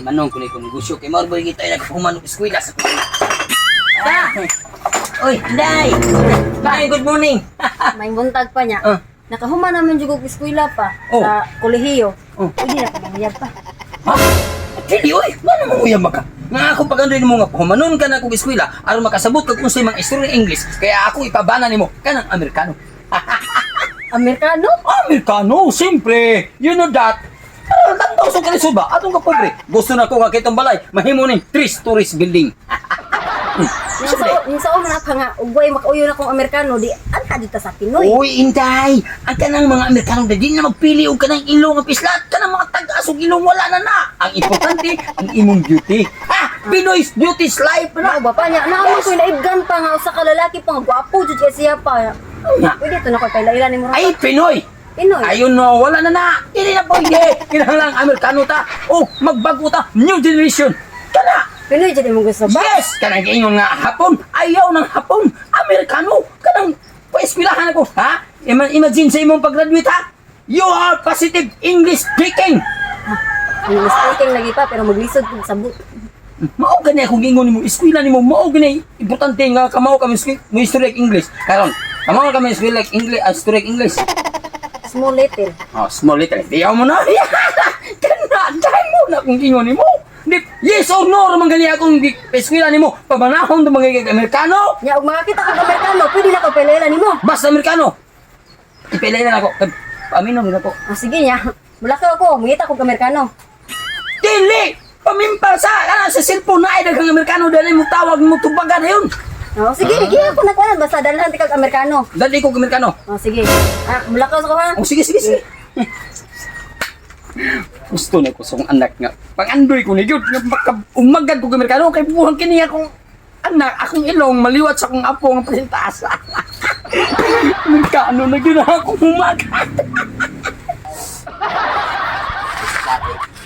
Manong ko ni kong negosyo kay mao boy kita naghuman og eskwela sa kuno. Ah. Oy, Inday. Bye, good morning. May buntag pa niya. Ah. Nakahuman naman jud og eskwela pa sa kolehiyo. Pwede na ko manguyab pa. Ha? Dili oy, wala mo uyab ka. Nga ako pagandoy nimo nga humanon ka na kog eskwela aron makasabot kag unsay mga istorya English. Kaya ako ipabana nimo kanang Amerikano. Amerikano? Amerikano, siyempre. You know that. Ah, lantaw sa kalisod ba? Atong ka pobre. Gusto na ko nga kitong balay. Mahimo ning three stories building. Yung sa una pa nga, ugway makauyo na kong Amerikano, di anha dito sa Pinoy. Uy, Inday! Ang kanang mga Amerikano na di na magpili og kanang ilong nga pislat, kanang mga tag-as og ilong wala na na. Ang importante, ang imong beauty. Ha! Pinoy's beauty is life Mao na. ba pa niya? Naamon ko naibgan pa nga usa ka lalaki pa nga gwapo jud kay siya pa. Nga. Pwede to na ko kay ni mo. Ay, Pinoy! Pinoy. Ayun no, wala na na. Hindi na pwede. Kinahanglan Amerikano ta. Oh, magbago ta. New generation. Kana! Pinoy jud imong gusto ba? Yes! Kanang giingon nga Hapon. Ayaw ng Hapon. Amerikano. Kanang paeskwilahan ako. Ha? Imagine sa imong pag-graduate ha? You are positive English speaking. English speaking lagi pa pero maglisod pud sa but. Mao gani akong giingon nimo, eskwela nimo mao gani importante nga kamao kami mo istorya English. Karon, kamao kami eskwela English, istorya English. Small little. Oh, small little. Diyaw mo na. Kana, dahil mo na akong giingon nimo. Di, yes or no ra man gani akong eskwela nimo. Pamanahon to mga Amerikano. Nya og makakita kag Amerikano, pwede na ko pailaila nimo. Basta Amerikano. Ipilay na ako. Paminom na ako. Ah, sige nya. Mulakaw ako, mangita kog Amerikano. Dili! Pamimpal sa kana sa cellphone na ay daghang Amerikano dali mo tawag mo tubagan na yun. Oh, sige, sige ako nagkuan basta dalhan ti kag Amerikano. Dali ko Amerikano. Oh, sige. Ah, mulakaw sa ko ha. Oh, sige, sige, sige. Gusto na ko sa akong anak nga. Pangandoy ko ni Yud, nga baka umagad ko Amerikano, kay buhang kini akong anak, akong ilong, maliwat sa akong apo nga presentasa. Amerikano na gina akong umagad.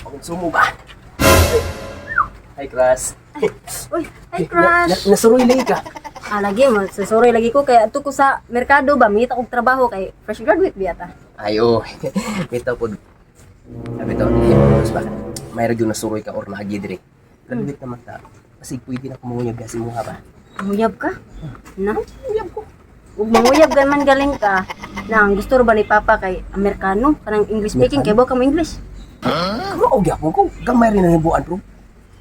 Konsumo ba? Hi, crush. Uy, hi crush. Nasuroy lagi ka. Ah, lagi mo, susuroy lagi ko kay adto ko sa merkado ba, mangita kog trabaho kay fresh graduate biya ta. Ay, oh. Bitaw po. Sabi to, eh, ba? May radyo nasuroy ka or naagi dire. Graduate naman ta. Kasi pwede na kumunguyab kasi mukha ba? Manguyab ka? Na? Manguyab ko. Ug manguyab gan man galing ka. Na ang gusto ra ba ni Papa kay Amerikano, kanang English speaking kay ba ka mo English? Kamao gyapon ko. Gamay rin ang hibuan bro.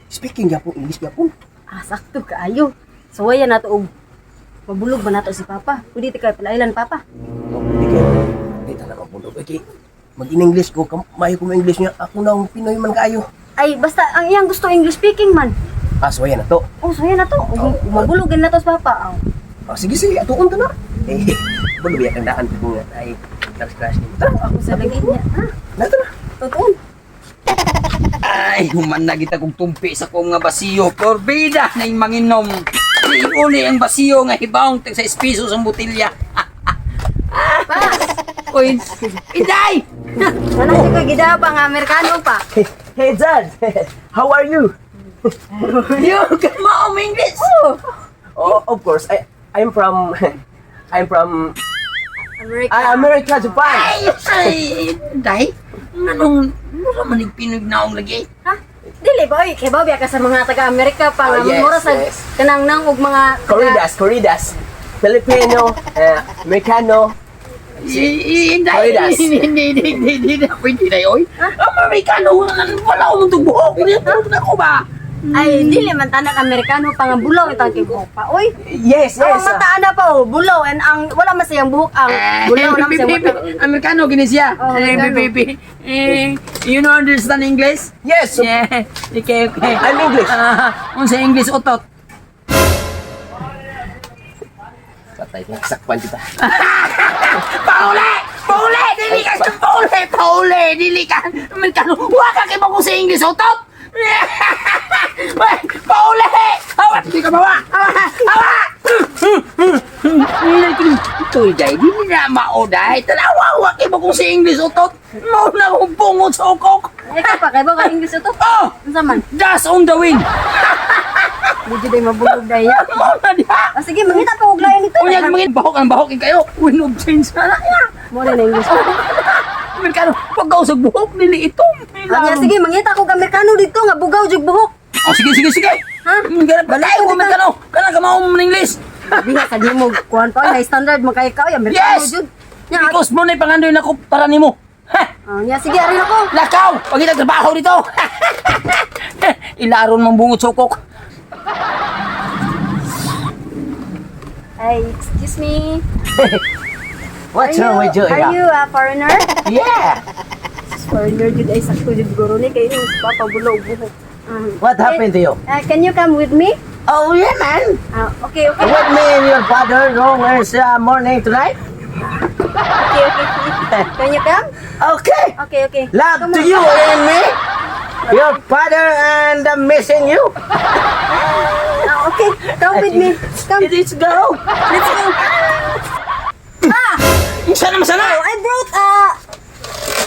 Speaking gyapon, English gyapon. Ah, sakto kaayo. So waya nato og mabulog ba nato si Papa? Pwede ti ka palailan Papa. Oh, hindi kayo. Hindi talaga mabulog. Okay. Mag-in-English ko. Mayo ko English niya. Ako na ang Pinoy man kaayo. Ay, basta ang iyang gusto English speaking man. Ah, so ayan na to. Oh, so yan na to. Ug mabulugan na to si Papa. Oh. Ah, sige, sige. Atuon ta na. Eh, bulog yan ang daan ko nga. Ay, crush, crush. Tara, Ako sa lagi niya. Ah, na, tara. totoo. Ay, human na kita kong tumpi sa kong nga basiyo. Porbida na yung manginom. Uli ang basiyo nga hibawng tag sa espiso sa botelya. Pa, Uy, Inday! wala siya ko'y gidapa nga Amerikano pa. Hey, Dad! How are you? You can mo English! Oh, of course. I'm from America. ah, America, Japan. Ay, ay, Inday! Anong, mura man yung Pinoy naong lagi? Ha? Dili ba oy, kay ba biya ka sa mga taga-Amerika pa Oh, nga yes, mura sa yes. kanang nang og mga taga- Corridas, corridas. Filipino, Americano. Inday! Corridas. Hindi, hindi, hindi, hindi, hindi, na pwede na yun. Amerikano, wala akong tubuhok. Ano ko ba? Ay, dili man tanan Amerikano pa nga bulaw itang kay buhok pa. Oy, Yes, ang yes. mata ana pa oh, bulaw and ang wala man siyang buhok ang bulaw na man siyang mata. Amerikano, gini siya. Oh, Eh, Amerikano. baby. Eh, you know understand English? Yes. Yeah. Okay. I'm English. Ah, unsa English utot? Patay, nasakpan kita. Pauli! Pauli! Dili ka sa pauli! Pauli! Dili ka! Amerikano! Wa ka kay mo sa English utot! Weh, pauli! Hawa! Di ka mawa! Hawa! Hawa! Ito'y day, dili na mao day. Tanawa, wa kay mo kung sa English utot. Mao na akong bungot sa ukok. Ikaw pa kay ba ka English ito? Oh! Unsa man? Dust on the wind! Di jud ay mabulog dai ya. Mao na diha! Ah, sige, mangita pa og lain nito. Unya, mga bahok ang bahok kayo. Wind of change na na. Mo na English. Amerikano, pagkaw sa buhok nili itom. Anya, sige, mangita ko Amerikano dito nga bugaw jud buhok. Oh, sige, sige, sige. Ha? Ganap, balay ko Amerikano. Kana ka mao ng English. Sabi nga sa nimo kuan pa high standard man kay ka oy, Amerikano Yes! jud. Nya, Because mo na pangandoy nako para nimo. Ha? oh, nya sige ari ako. Lakaw! Pagita trabaho dito. Ilaron mong bungot sukok. Ay, excuse me. What's Are wrong with you, Are Ira? you a foreigner? Yeah. Foreigner jud ay sakto jud guro ni kay si Papa bulaw buhok. What happened to you? Can you come with me? Oh, yeah, man. Ah, okay. With me and your father wrong is morning tonight? Okay. Can you come? Okay. Okay. Love Come to on. you and me. Your father and I'm missing you. Ah, okay, come with me. Come. Let's go. Let's go. Ah! Sana masana. Oh, I brought a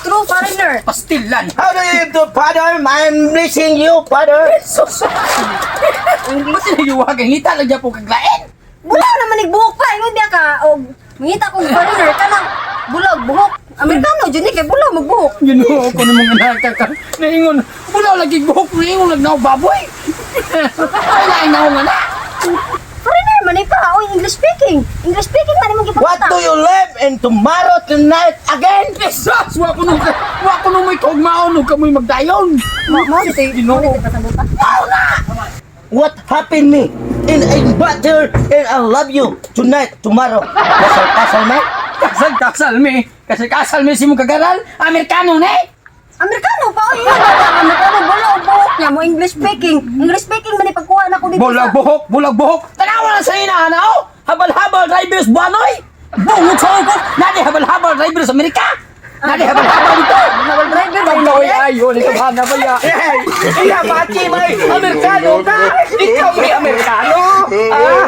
true foreigner. Pastilan. How do you do, father? I'm missing you, father. Sus. Ba't tinayuwag ang ngita lang dyan po kaglain? Bulaw naman igbuhok pa. Ingon biya ka og mangita kong foreigner kanang bulaw buhok. Amerikano jud ni kay bulaw magbuhok. Ginoo ko namang anak ka. Naingon, wala lagi buhok, naingon nagnaw baboy. Ay, laing naong anak. Foreigner man ni pa, oy, English speaking. English speaking man imong What gipakita. do you live in tomorrow tonight again? Jesus, wa ko nung may kugmaon, ug kamoy magdayon. Mo dito, Ginoo. mo dito pasabuta. What happened me? In a butter and I love you tonight, tomorrow. Kasal, kasal, man. Kasal, kasal mi. Kasi kasal mi si mong kagaral. Amerikano ne. Amerikano pa oy, ingon ba ang Amerikano bulaw buhok niya mo English speaking. English speaking man ni pagkuha nako dito. Bulag buhok, bulag buhok. Tanawa na sa ina, ana oh. Habal-habal drivers buanoy. Bungot sa ko. Nadi habal-habal drivers Amerika. Nadi habal-habal dito. Habal driver ba Pagkaoy ayo ni kabana ba ya? Iya, Pachi, may Amerikano ka! Ikaw may Amerikano! Ah?